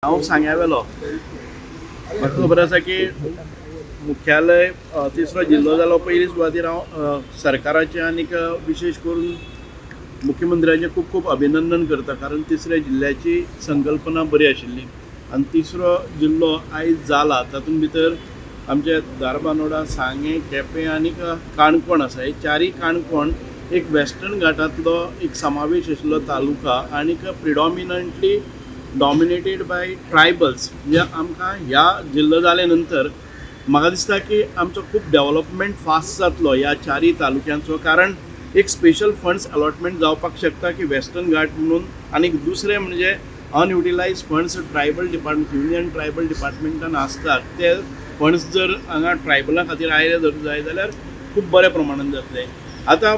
हांव सांग्या वेलो म्हाका खबर आसा की मुख्यालय तिसरो जिल्लो जालो. पयली सुवातेर हांव सरकाराचें आनीक विशेश करून मुख्यमंत्र्याचें खूब खूब अभिनंदन करता, कारण तिसऱ्या जिल्ल्याची संकल्पना बरी आशिल्ली आनी तिसरो जिल्लो आयज जाला. तातूंत भितर आमचे धारबांदोडा, सांगें, केपें आनीक काणकोण आसा. हे चारय काणकोण एक वेस्टर्न घाटांतलो एक समावेश आशिल्लो तालुका आनीक प्रिडॉमिनंटली डॉमिनेटेड बाय ट्रायबल्स. म्हणजे आमकां ह्या जिल्लो जाले नंतर म्हाका दिसता की आमचो खूब डेवलपमेंट फास्ट जातलो ह्या चारय तालुक्यांचो, कारण एक स्पेशल फंड्स अलॉटमेंट जावपाक शकता की वेस्टर्न घाट म्हणून. आनी दुसरें म्हणजे unutilise funds tribal department, union tribal डिपार्टमेंटान आसतात ते फंड्स जर हांगा ट्रायबलां खातीर आयले जर जाय जाल्यार खूब बऱ्या प्रमाणान जातले. आतां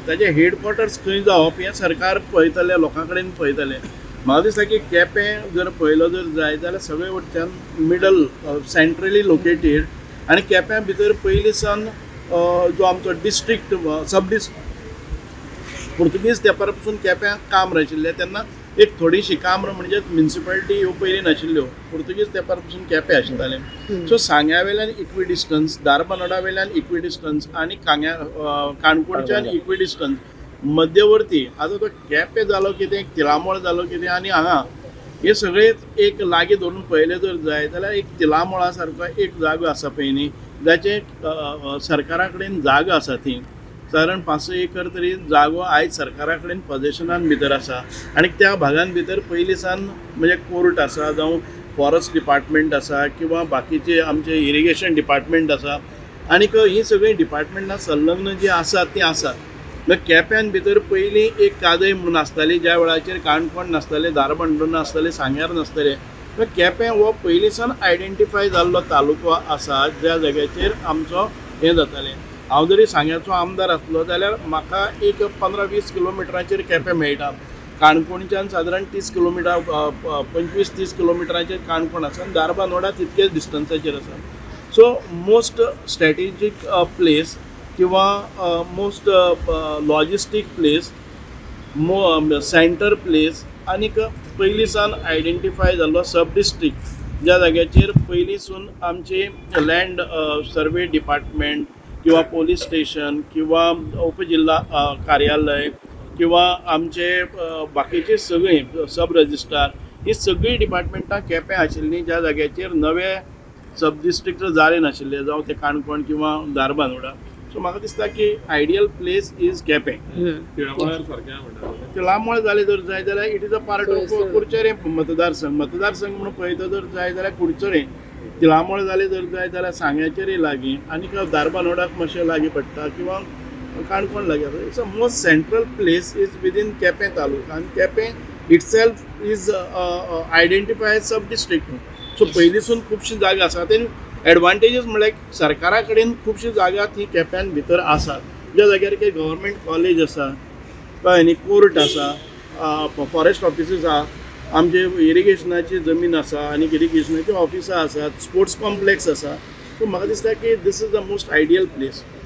ताजे हेडक्वॉर्टर्स खंय जावप हें सरकार पळयतलें, लोकां कडेन पळयतलें. म्हाका दिसता की केपें जर पळयलो जर जाय जाल्यार सगळे वटच्यान मिडल सेंट्रली लोकेटेड आनी केप्यां भितर पयलीं सावन जो आमचो डिस्ट्रिक्ट सब डिस्ट्रिक्ट पुर्तुगीज तेंपार पसून केप्यां काम्र आशिल्लें तेन्ना एक थोडीशी काम्र म्हणजे म्युनिसिपालिटी ह्यो पयलीं नाशिल्ल्यो, पुर्तुगीज तेंपार पसून केपें आसतालें. सो सांग्या वेल्यान इक्वी डिस्टन्स, धारबांदोडा वेल्यान इक्वी डिस्टन्स आनी कांग्या काणकोणच्यान इक्वी डिस्टन्स मध्यवर्ती. आतां तो केपें जालो कितें, तिळामळ जालो कितें आनी हांगा हे सगळे एक लागीं धरून पळयलें जर जाय जाल्यार एक तिळामळा सारको एक जागो आसा पळय न्ही, जाचें सरकारा कडेन जागो आसा ती सादारण 5 एकर तरी जागो आयज सरकारा कडेन पॉझेशनान भितर आसा आनी त्या भागान भितर पयलीं सावन म्हणजे कोर्ट आसा, जावं फॉरेस्ट डिपार्टमेंट आसा किंवा बाकीचे आमचे इरिगेशन डिपार्टमेंट आसा आनीक हीं सगळीं डिपार्टमेंटां संलग्न जीं आसात तीं आसात. मागीर केप्यान भितर पयलीं एक कादय म्हणून आसताली, ज्या वेळाचेर काणकोण नासतालें, धारबांदोडा नासतालें, सांग्यार नासतालें. मागीर केपें हो पयलीं सावन आयडेंटिफाय जाल्लो तालुको आसा ज्या जाग्याचेर आमचो हें जातालें. हांव जरी सांग्याचो आमदार आसलो जाल्यार म्हाका एक 15-20 किलोमिटरांचेर केपें मेळटा. काणकोणच्यान सादारण 30 किलोमिटर, 25-30 किलोमिटरांचेर काणकोण आसा आनी धारबांदोडा तितकेच डिस्टन्साचेर आसा. सो मोस्ट स्ट्रॅटेजीक प्लेस किंवा most logistic place, centre place आनीक पयलीं सावन आयडेंटिफाय जाल्लो सब डिस्ट्रिक्ट ज्या जाग्याचेर पयलींसून आमची लँड सर्वे डिपार्टमेंट किंवा पोलीस स्टेशन किंवा उपजिल्हा कार्यालय किंवा आमचे बाकीचे सगळीं सब रजिस्ट्रार ही सगळीं डिपार्टमेंटां केपें आशिल्लीं ज्या जाग्याचेर नवे सब डिस्ट्रिक्ट जाले नाशिल्ले, जावं ते काणकोण किंवा धारबांदोडा. सो म्हाका दिसता की ideal place is Quepem. Tilamol जालें जर जाय जाल्यार it is a part of Curchorem मतदारसंघ. मतदारसंघ म्हणून पळयता जर जाय जाल्यार कुडचोरें तिळामळ जालें जर जाय जाल्यार सांग्याचेरय लागीं आनीक धारबांदोडाक मातशें लागीं पडटा किंवा काणकोण लागीं आसा. It's a most central place is within Quepem taluka आनी Quepem itself is identified sub district. So पयलींसून खुबशी जागा आसात आनी एडवांटेजीस म्हणल्यार सरकारा कडेन खुबशी जागा ती केप्यान भितर आसात, ज्या जाग्यार की गव्हर्मेंट कॉलेज आसा, कळ्ळें न्ही, कोर्ट आसा, फॉरेस्ट ऑफिसीस आसा, आमचे इरिगेशनाची जमीन आसा आनी इरिगेशनाची ऑफिसां आसात, स्पोर्ट्स कॉम्प्लेक्स आसा. सो म्हाका दिसता की this is the most ideal place.